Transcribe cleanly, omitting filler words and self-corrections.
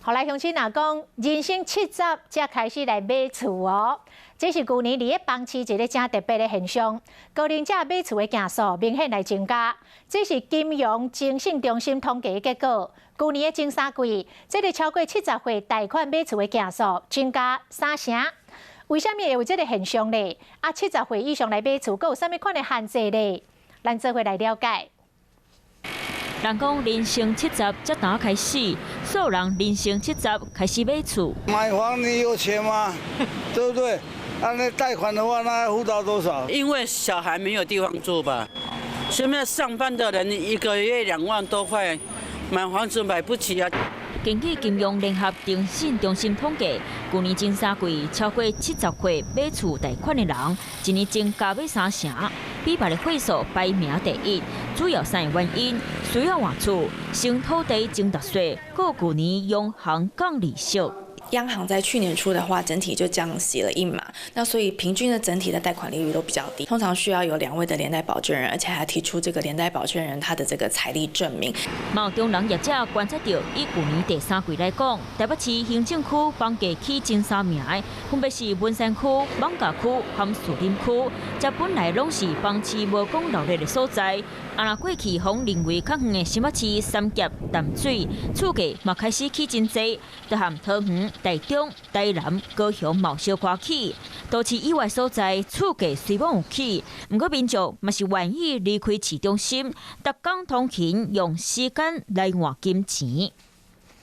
予來鄉親若講，人生七十才開始來買厝哦。這是舊年佇咧房市一个誠特別的現象，高齡者買厝的件數明顯來增加。這是金融徵信中心統計的結果。舊年的前三季，這个超過七十歲貸款買厝的件數增加三成。為啥物會有這个現象呢？啊，七十歲以上來買厝，閣有啥物款的限制呢？咱做伙來了解。人講人生七十才當開始，所有人人生七十開始買厝。買房你有錢嗎？對不對？啊，那貸款的話，那要付到多少？因為小孩沒有地方住吧。現在上班的人一個月2萬多塊，買房子買不起啊。根據金融聯合徵信中心統計，舊年前三季超過七十歲買厝貸款的人，一年增加欲三成，比別个歲數排名第一。主要三个原因：需要換厝、新土地增值稅，閣舊年央行降利息。央行在去年初的話，整體就降息了一碼，那所以平均的整體的貸款利率都比較低。通常需要有兩位的連帶保證人，而且還提出這個連帶保證人他的這個財力證明。嘛有中人業者觀察到，以舊年第三季來講，台北市行政區房價起前三名的，分別是文山區、艋舺區和士林區，這本來攏是房市無講鬧熱的所在。啊，若過去予人認為較遠的新北市三峽、淡水，厝價嘛開始起真濟，就和桃園、台中、台南、高雄嘛有小可起。都市以外所在，厝價雖罔有起，毋過民眾嘛是願意離開市中心，逐工通勤用時間來換金錢。